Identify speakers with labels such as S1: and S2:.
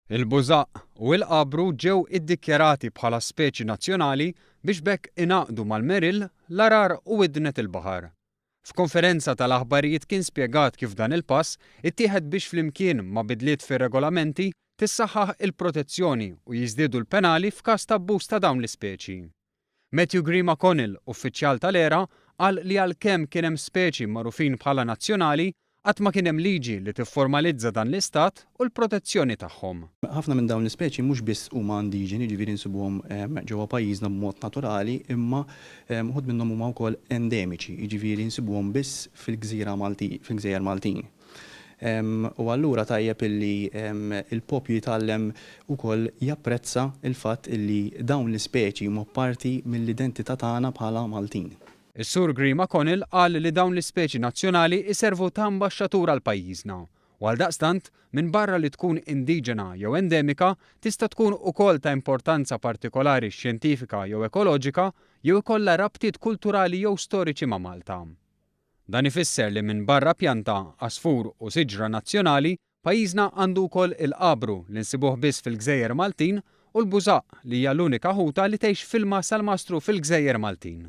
S1: Il-bużaqq u l-qabru ġew iddikjarati bħala speċi nazzjonali biex b'hekk ingħaqdu mal-merill, l-għarar u widnet il-baħar. F'konferenza tal-aħbarijiet kien spjegat kif dan il-pass ittieħed biex flimkien ma' bidliet fir-regolamenti tissaħħaħ il-protezzjoni u jiżdiedu l-penali f'każ ta' abbuż ta' dawn l-ispeċi. Matthew Grima Connell, uffiċjal tal-ERA, qal li għalkemm kien hemm speċi magħrufin bħala nazzjonali, qatt ma kien hemm liġi li tifformalizza dan l-istat u l-protezzjoni tagħhom.
S2: Ħafna minn dawn l-ispeċi mhux biss huma indiġeni, jiġifieri nsibuhom ġewwa pajjiżna b'mod naturali, imma uħud minnhom huma wkoll endemiċi, jiġifieri nsibuhom biss fil-gżira Malti, fil-gżejjer Maltin. U allura tajjeb illi l-poplu jitgħallem ukoll japprezza l-fatt illi dawn l-ispeċi huma parti mill-identità tagħna bħala Maltin.
S1: Is-Sur Grima Connell qal li dawn l-ispeċi nazzjonali jservu ta' ambaxxatur għal pajjiżna u għaldaqstant minbarra li tkun indiġena jew endemika tista' tkun ukoll ta' importanza partikolari xjentifika jew ekoloġika jew ikollha rabtiet kulturali jew storiċi ma' Malta. Dan ifisser li minbarra pjanta, għasfur u siġra nazzjonali, pajjiżna għandu wkoll il-qabru li nsibuh biss fil-gżejjer Maltin u l-bużaqq li hija l-unika ħuta li tgħix f'ilma salmastru fil-gżejjer Maltin.